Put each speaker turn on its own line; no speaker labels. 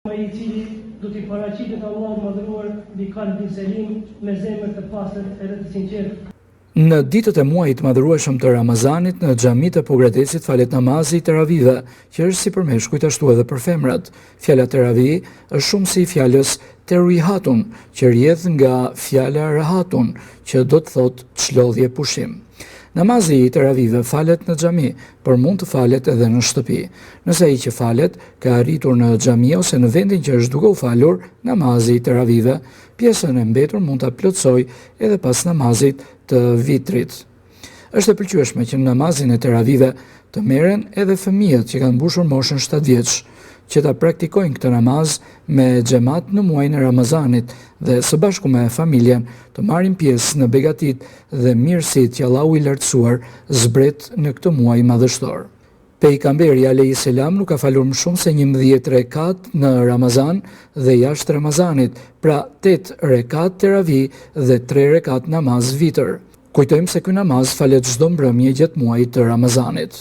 Ai i cili do t'i paraqitet Allahut të Madhëruar bi kalbin selim, me zemër të pastër edhe të
sinqertë. Në ditët e muajit të madhërueshëm të Ramazanit, në xhamitë e Pogradecit falet namazi i teravive, që është si për meshkujt ashtu edhe për femrat. Fjala teravi është shumësi i fjalës teruihatun, që rrjedh nga fjala rahatun, që do të thotë çlodhje pushim. Namazi i teravive falet në xhami, por mund të falet edhe në shtëpi. Nëse ai që falet ka arritur në xhami ose në vendin që është duke u falur namazi i teravive, pjesën e mbetur mund ta plotësojë edhe pas namazit të vitrit. Është e pëlqyeshme që në namazin e teravive të merren edhe fëmijët që kanë mbushur moshën 7 vjeç, që ta praktikojnë këtë namaz me xhemat në muajin e Ramazanit dhe së bashku me familjen të marrin pjesë në begatitë dhe mirësitë që Allahu i Lartësuar zbret në këtë muaj madhështor. Pejgamberi alejhi selam nuk ka falur më shumë se 11 rekat në Ramazan dhe jashtë Ramazanit, pra 8 rekat teravi dhe 3 rekat namaz vitër. Kujtojmë se ky namaz falet çdo mbrëmje gjatë muajit të Ramazanit.